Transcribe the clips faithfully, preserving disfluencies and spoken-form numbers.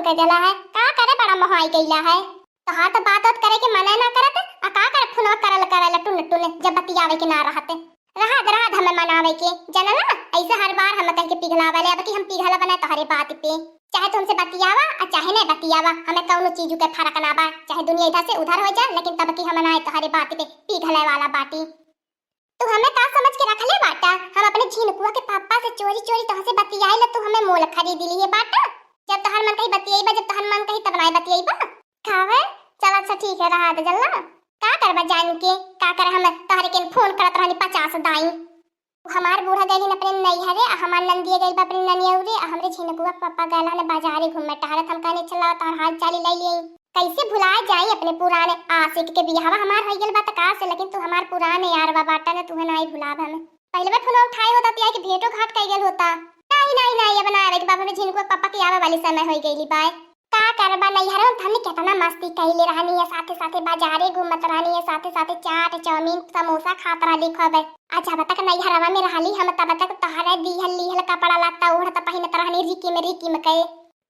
कह देला है, का करे बड़ा मोहाई गईला है। तोहार तो बात वात करे के मने ना करत, आ का करे फोनवा करल करल टुन टुन जब बतियावे के ना रहत। रहा दे, रहा दे हमें मनावे के, जनला? ऐसे हर बार हम कह के पिघलावे ले, अब की हम पिघला बनाए तोहरे बात पे। चाहे तुमसे बतियावा आ चाहे नहीं बतियावा, हमें कौनो चीज के फर्क ना बा। चाहे दुनिया इधर से उधर हो जाए, लेकिन तब की हम ना तोहरे बात पे पिघले वाला बाटी। तू हमें का समझ के रखले बाटा? हम अपने झिनकुआ के पापा से चोरी चोरी तोहसे बतियाइला, तू हमें मोल खरीद लिए बाटा। जब तोहर मन कही बतियाइबा, जब तोहर मन कही तब नाय बतियाइबा। खावे, चल अच्छा ठीक है, रहा दे जल्ला। का करबा जान के, का करे, हम तोहरे के फोन करत रहनी पचास दाई। हमार बूढ़ा गइलिन अपने नैहरे, आ हमार नंदिया गइल बा अपने ननियौरे, आ हमरे झिनकुआ के पापा गइल हने बाजारे घूमे टहरत। हम कहने चला तोहर हाल चाली ले लिए। कैसे भुला जाई अपने पुराने आशिक के, बियाहवा हमार हो गइल बा त का से, लेकिन तू हमार पुराने यार बा बाटा न, तुहे नाई भुलाब हम। पहले बा फोन उठाए होता, तिया के भेंटो घाट कई गइल होता। नाई, नाई, नाई, अब ना आवे के बा, हमरे झिनकुआ के पापा के आवे वाली समय होई गइली बाय। का करबा, नैहरवा में हमने केतना मस्ती कइले रहनी है, साथे साथे बाजारे घूमत रहनी है, साथे साथे चाट, चाउमीन, समोसा खात रहली खूब। आ जब तक नैहरवा में रहली हम, तब तक तोहरे दिहल लिहल कपड़ा लत्ता ओढ़त पहिनत रहनी रिकिम रिकिम के।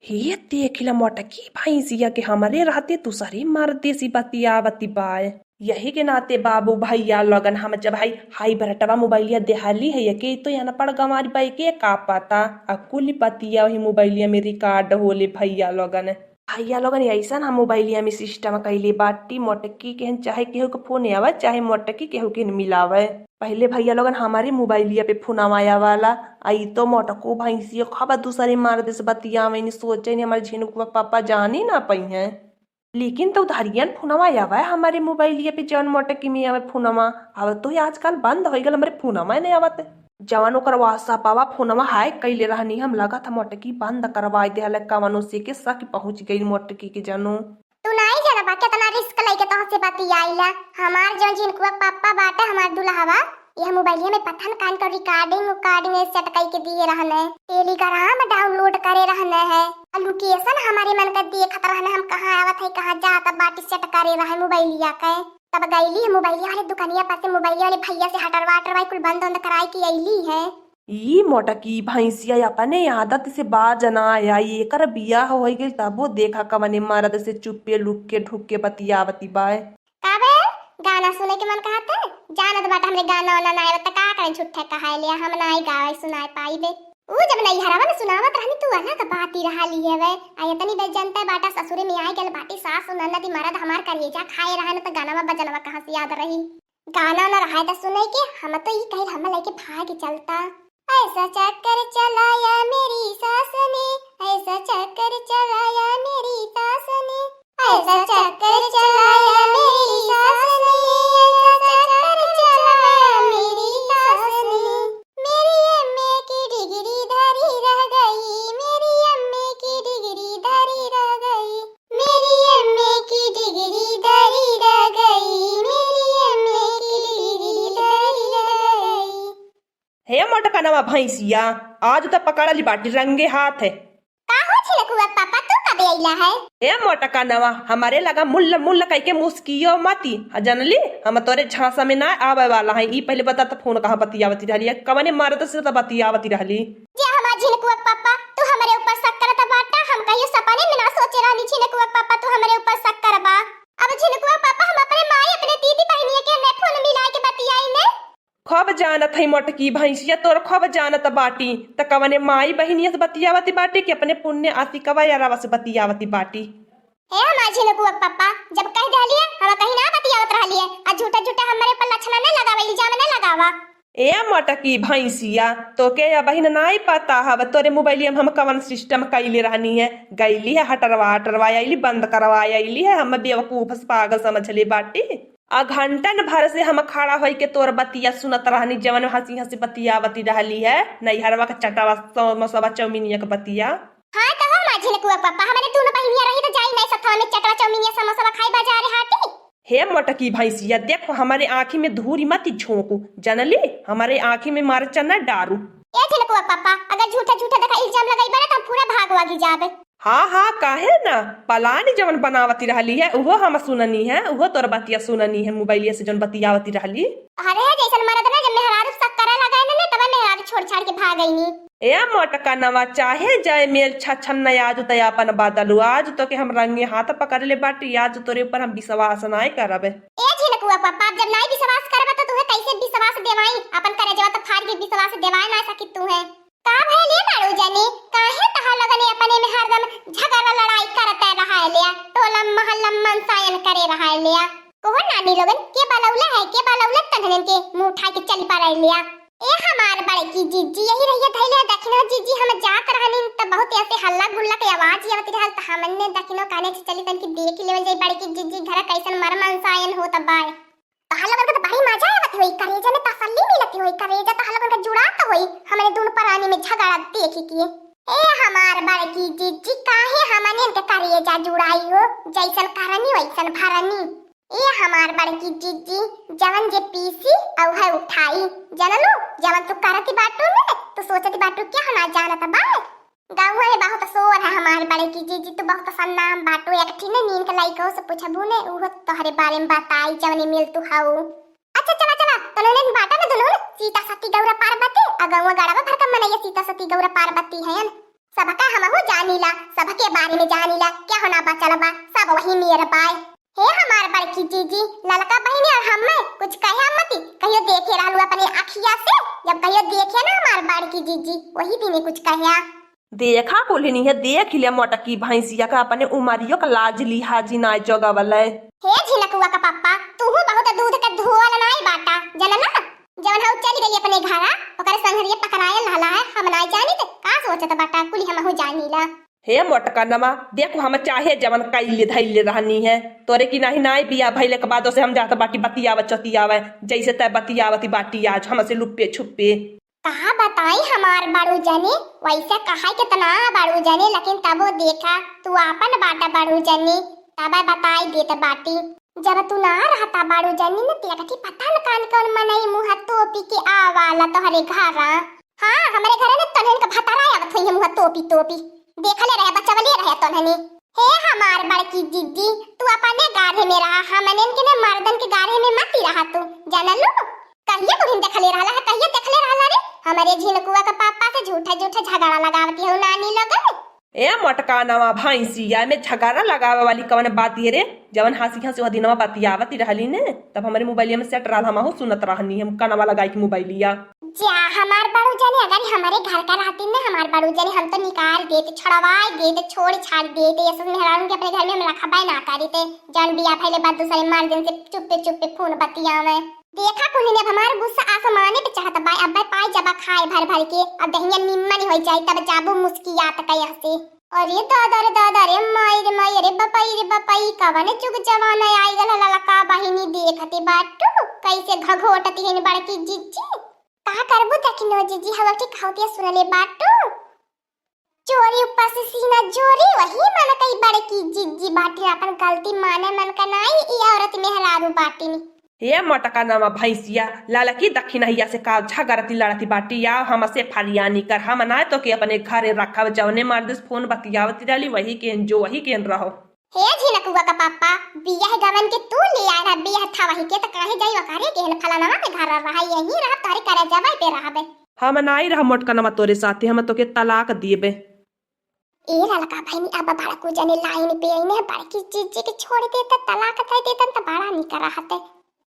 हे देखिला मोटकी भैंसिया के हमरे रहते दूसरे मर्दे से बतियावती बाय। यही के नाते बाबू भैया लोगन हम जब हाई, हाई बरटवा मोबाइलिया देहाली है, ये के तो अनपढ़ गंवार बाई के का पता। आ कुल बतिया वही मोबाइलिया में रिकॉर्ड होले भैया लोगन। भैया लोगन ऐसन हम मोबाइलिया में सिस्टम कइले बाटी, मोटकी के हन चाहे केहू के फोन आवे, चाहे मोटकी केहू के मिलावे। पहले भैया लोगन हमारे मोबाइलिया पे फोनवा आवाला, आ ई तो मोटको भैंसिया खबा दूसरे मर्द से बतियावे, नहीं सोचे नहीं हमारे झिनकुआ पापा जानी ना पई हैं। लेकिन तो उधारियन फोनवा आवे हमारे मोबाइलिया पे, जौन मोटकी में आवे फोनवा, अब तो ये आजकल बंद हो गल, हमारे फोनवा नहीं आवत। जवन ओकर WhatsApp आवा फोनवा हैक कइले रहनी हम, लगत हम मोटकी बंद करवाई देहले, कवनो से के शक पहुँच गई मोटकी के जनो। तू नाई जानबा केतना रिस्क लइके तोहसे बतियाइला। हमार जौन झिनकुआ पापा बाटे, हमार दुल्हवा, यह मोबाइलिया में पता न कान का रिकॉर्डिंग उकॉर्डिंग सेट कइके दिए रहने, टेलीग्राम डाउनलोड करे रहने है, आ लोकेशन हमारे मन का देखत रहने, हम कहाँ आवत है, कहाँ जात बाटी, सेट करे रहे मोबाइलिया के। तब गइली है मोबाइलिया वाले दुकानिया पास से, मोबाइलिया वाले भैया से हटरवा अटरवा कुल बंद उंद कराई के अइली है। ई मोटकी भैंसिया अपने आदत से बाज ना आई, एकर बियाह होइ गइल तबो देखा कवने मर्द से चुप्पे लुक के ढुक के बतियावती बाय। का बे, गाना सुने के मन कहत है? जानत बाटा हमरे गाना वाना ना आवे त का करें, झूठे कहाए लिया, हम ना ही गावे सुनाए पाई बे। ऊ जब नैहरवा में सुनावत रहनी तू अलग बात ही रहा लिए वे, आ इतनी बे जनते बाटा ससुरे में आए गल बाटी सास ननद मर्द हमार करेजा खाए रहन त गानवा बजनवा कहाँ से याद रही? गाना न रहा त सुने के, हम तो ई कहिल हम लेके भाग चलता। ऐसा चक्कर चलाया मेरी सास ने, ऐसा चक्कर चलाया मेरी सास ने, ऐसा चक्कर चलाया मेरी सास ने, ऐसा चक्कर चलाया मेरी सास ने। मेरी एमए की डिग्री धरी रह गई, मेरी एमए की डिग्री धरी रह गई, मेरी एमए की डिग्री धरी रह गई, मेरी एमए की डिग्री धरी रह गई। हे मोटकनवा भैंसिया, आज त पकड़ली बाटी रंगे हाथ है। का हो छिलकुआ पापा, तू कबे अइला है? हे मोटकनवा, हमरे लगा मुल्ल मुल्ल कइके मुस्कियो मती। आ जनली, हम तोरे झांसा में ना आवे वाला है। ई पहले बता त फोन कहाँ बतियावती रहली है? कवने मर्द से त बतियावती रहली? जे हमार झिनकुआ पापा, तू हमरे ऊपर शक करत बाटा। हम कहियो सपने में ना सोचे रहनी झिनकुआ पापा, तू हमरे ऊपर शक करबा। अब झिनकुआ पापा, हम अपने माई, अपने दीदी बहिनिया के ने फोन मिला के बतियाई ने। खूब जानत है मोटकी भैंसिया, तोर खूब जानत बाटी। त कवने माई बहिनिया से बतियावती बाटी कि अपने पुण्य आशिकवा यारावा से बतियावती बाटी? हे हमार झिनकुआ पापा, जब कह देहलिए, हम कहीं ना बतियावत रहलिए। आ झूठा झूठा हमरे ऊपर लक्षणा न लगावा, इल्जाम न लगावा। ए मोटकी भैंसिया, तोके अबहिन नाई पता हव, तोरे मोबाइलिया में हम कवन सिस्टम कइले रहनी है। गइली है हटरवा, हटरवा अइली, बंद करवा अइली है, हम बेवकूफ से पागल समझले बाटी। आ घंटन भर से हम खड़ा होई के तोर बतिया सुनत रहनी, जवन हंसी हंसी बतियावती रहली है, नैहरवा के चटवा समोसवा चौमिनिया के बतिया। हाँ, त हो माँ झिनकुआ पापा, हमरे दुनो बहिनिया रही त जाई नहीं सथवा में चटवा चौमिनिया समोसवा खाई बाजारे हाटी। हे मोटकी भैंसिया, देखो हमरे आँखी में धूरी मत झोंकू, जनली? हमरे आँखी में मरचा न डारू। ए झिनकुआ पापा, अगर झूठा झूठा देखा इल्जाम लगाई बा ना, त हम पूरा भाग वागी जाबे। हाँ, हाँ, काहे ना? पलानी जवन बनावती रहली है, उहो हम सुननी है, उहो तोर बतिया सुननी है, मोबाइलिया से जवन बतियावती रहली। अरे, जैसन मरद ना, जब मेहरारू शक करे लगे ना, तब मेहरारू छोड़ छाड़ के भाग गईनी। ए मोटका नवा, चाहे जय मेल छछन न, आज तो आपन बदलू। आज तोके हम रंगे हाथ पकड़ ले बाटी, आज तोरे ऊपर हम विश्वास नाय करब। ए झिनकुआ पापा, जब नाय विश्वास करबा तो तुहे कैसे विश्वास देवाई? अपन करेजवा तो फाड़ के विश्वास देवाए ना सकी तुहे। का भइल ए बाड़ू जनी, काहे तहा लगने अपने में हरदम झगड़ा लड़ाई करते रहाय लिया, टोला मोहल्ला मनसायन करे रहाय लिया? कोहो नानी लोगन के बलौले है, के बलौले तन्हनन के मुंह उठाए के चली पड़े लिया। ए हमार बड़की जिज्जी, यही रहिया धइले दखिना जिज्जी, हम जात रहनी त बहुत ऐसे हल्ला गुल्ला के आवाज आवत रहल, त हमने दखिनो कहने से चली तनकी देख लेवल जाई बड़की जिज्जी घर कैसन मर मनसायन होत बाय। तोहार लोगन के तो बड़ी मजा आवत होई, करेजा में तसल्ली मिलत होई, करेजा तोहार लोगन के जुड़ात होई, हमने दोनों परानी में झगड़ा देखी के। ए हमार बड़की जिज्जी, काहे हमने के करेजा जुड़ाई हो, जैसन करनी वैसन भरनी। ए हमार बड़की जिज्जी, जवन जे पीसी, औहे उठाई, जनलू, जवन तू करती बाटू ने, तू सोचती बाटू क्या हो ना जानत बा? गाँव में बहुत शोर है हमार बड़की जिज्जी, तू बहुत सन्नाम बाटू, एक ठिन नीन के लइको से पूछबू ने, उहो तोहरे बारे में बताई, जवने मिल तू हऊ। अच्छा चला चला, तोने बाटा में दुनू सीता सती गौरा पार्वती, आ गौवा गड़वा भर का मनैया सीता सती गौरा पार्वती है। सबका हमहू जानीला, सबके बारे में जानीला, क्या होना बचल बा, सब वही मेर बाय। हे हमार बड़की जीजी, ललका बहिनी और हम्मे कुछ कहे मती, कहियो देखे रहलू अपने अखिया से, जब कहियो देखे ना हमार बड़की जीजी, वही दिने कुछ कहे। देखा कुल्हिनी है, देख लिया मोटकी भैंसिया का, अपने उमरियो का लाज लिहाजी नाय जोगावल है। हे झिनकुआ का पप्पा, तूहू बहुत दूध के धोल नाय बाटा, जनला? जवन हऊ चली गई अपने घरा, ओकरे संघरिया पकड़ायल रहला है, हम नाय जानित, का सोचत बाटा, कुली हमहू जानीला। हे मोटका नमा, देखो हम चाहे जवन कइले धइले रहनी है, तोरे की नाही नाय बिया भइले के बादो से हम जात बाटी बतियावे चतियावे, जैसे तय बतियावती बाटी आज हमसे लुप्पे छुप्पे। का बताई हमार बड़ू जनी, वैसे कहाई कितना बड़ू जनी, लेकिन तबो देखा तू आपन बाटा बड़ू जनी, तब बताई देत बाटी। जब तू ना रहता बड़ू जनी न, ते कठी पता न कान कौन मनई मुँह तोपी के आवाला तोहरे घरा। हाँ, हमरे घरे न तोहन के भतारा आवत होई मुँह तोपी तोपी। देखले रहे, बचवले रहे तोहनी। हे हमार बड़की जिज्जी, तू अपने गाढ़े में रहा, हमनन के ने मर्दन के गाढ़े में मती रहा तू, जानलू? कहिए तू हिन देखले रहला है, कहिए देखले रहला रे? हमरे झिनकुआ के पापा से झूठे झूठे झगड़ा लगावती हो नानी लोगन। ए मोटका नवा भैंसिया, में झगड़ा लगावे वाली कवन बात है रे? जवन हंसी हंसी वह दिनवा बतियावत रहली ने, तब हमरे मोबाइलिया में सेट रहल, हमहू सुनत रहनी, हम कनवा लगाई के मोबाइलिया। जा हमार बड़ू जनी, अगर हमरे घर का रहती ने हमार बड़ू जनी, हम तो निकाल देते, छुड़वाए देते, छोड़ छाड़ देते, ये सब मेहरारू के अपने घर में हम रखबे ना करीते, जौन बिया भइले बाद दूसरे मर्दन से चुप्पे चुप्पे फोन बतियावे। देखा कुल्हिन, अब हमार गुस्सा आसमाने पे चढ़त बा। अब पाई जबा खाए भर भर के, अब दहिया निम्मन हो जाई, तब जाबू मुस्कियात कया से। अरे दादा रे दादा रे, माई रे माई, अरे बपाई रे बपाई, कवन जुग जमाना आई गल, ललका बहिनी देखते बाटू, कैसे घघोटती है बड़की जिज्जी। का करबू दखिनो जिज्जी, हवा के खावतिया सुनले बाटू। चोरी ऊपर से सीना जोरी, वही मन कई बड़की जिज्जी बाटी, अपन गलती माने मन का नाई, ई औरत मेहरारू बाटिन। हे मोटका नवा भैंसिया, ललकी दखिनहिया से का झगड़ती लड़ती बाटी, या हमसे फरियानी कर, हम ना तो के अपने घरे रखब, जवने मर्द से फोन बतियावती रहली, वही केन जो, वही केन रहो। हे झिनकुआ का पापा, बियाह गवन के तू ले आए रहा, बियाह था वही के, त काहे जाई वकारे के, फलानवा के घर रहा, यही रहा, तोहरे करे जवाई पे रहबे। हम नाई रह मोटका नवा तोरे साथे, हम तोके तलाक दिएबे। ए ललका बहिनी, अब बड़कू जने लाइन पे आईने, बड़की जिज्जी के छोड़ देते, तलाक दे देतन त बड़ा निक रहते।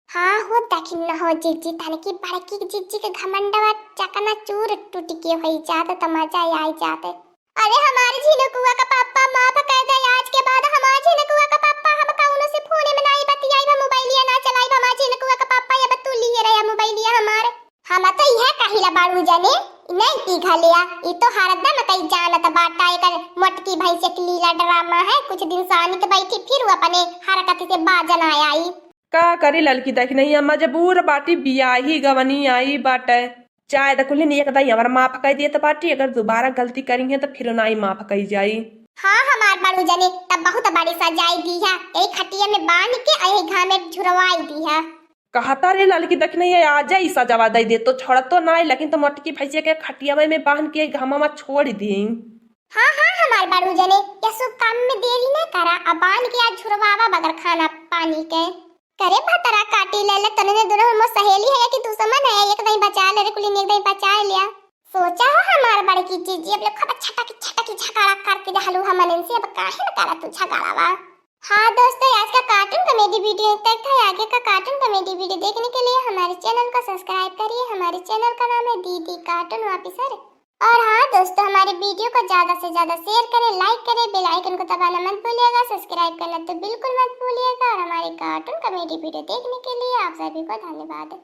हाँ हो दखिन हो जिज्जी, तनकी बड़की जिज्जी के घमंडवा चकना चूर टूट के होई जात त मजा आई जाते। अरे हमारे झिनकुआ का पापा, माफ कर दे, आज के बाद हमारे झिनकुआ का पापा, हम कौनो से फोन में नाई बतियाई, हम मोबाइलिया ना चलाई, हमारे झिनकुआ का पापा, अब तू लिए रहे मोबाइलिया हमारे। हम तो यह कहिला बाड़ू जने, नहीं पी घलिया, ई तो हरदम कई जानत बाटा, एकर मोटकी भैंस के लीला ड्रामा है, कुछ दिन सानित बैठी, फिर वो अपने हरकत से बाजन आई। का करी ललकी दखिनहिया, मजबूर बाटी, बियाही गवनी आई बाटे। चाहे त कुल्हिन एक दाई हमार माफ कई देत बाटी, अगर दोबारा गलती करी है त फिर नाई माफ कई जाई। हाँ हमार बाड़ू जने, तब बहुत बड़ी सजाई दी है, यही खटिया में बांध के यही घाम में झुरवाई दी है। कहता रे ललकी दखिनहिया, आ जाई सजावा दई दे, तो छोड़तो नाई, लेकिन तो मोटकी भैंसिया के खटिया में बांध के घामा में छोड़ दी। हाँ, हाँ, हमार बाड़ू जने, यह शुभ काम में देरी न करा, अब बांध के आज झुरवावा बगर खाना पानी के। करे भतरा काटी ले ले, तने दुनो मोर सहेली है कि दुश्मन है, एक दाई बचा ले रे कुलीन, एक दाई बचा लिया। सोचा हो हमार बड़की जीजी, अब लोग खूब छटकी छटकी झगड़ा करती रहलू हमन से, अब काहे न करा तू झगड़ावा? हाँ दोस्तों, आज का कार्टून कॉमेडी वीडियो तक था। आगे का कार्टून कॉमेडी वीडियो देखने के लिए हमारे चैनल को सब्सक्राइब करिए। हमारे चैनल का नाम है दीदी कार्टून ऑफिसर। और हाँ दोस्तों, हमारे वीडियो को ज्यादा से ज्यादा शेयर करें, लाइक करें, बेल आइकन को दबाना मत भूलिएगा, सब्सक्राइब करना तो बिल्कुल मत भूलिएगा। और हमारे कार्टून कॉमेडी वीडियो देखने के लिए आप सभी को धन्यवाद।